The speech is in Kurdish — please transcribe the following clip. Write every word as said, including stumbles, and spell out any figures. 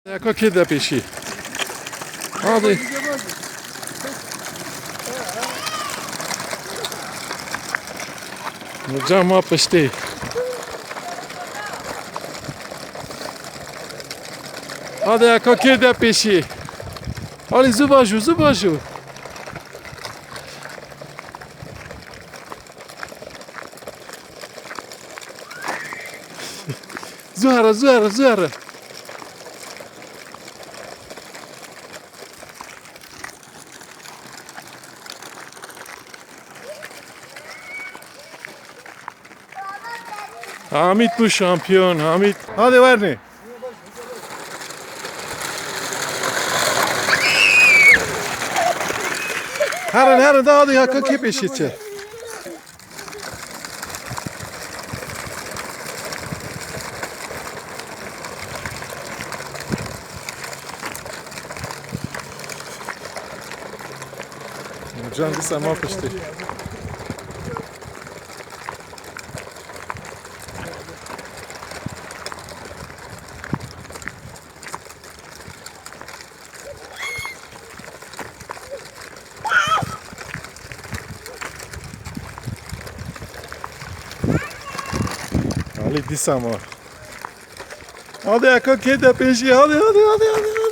Eko kê de pêşî. Hadi. Mircan ma piştî. Hadi eko kê de pêşî. Hadi zû bajû, zû bajû. Zû here, zû here, zû here. Hamît bû şampiyon, Hamît. Hadi wernê. Herin, herin, da hadi ya, kê pêşî çi? Can dîsa ma piştî. Alî dîsa ma. Hadi eko kê de pêşî, hadi, hadi, hadi, hadi.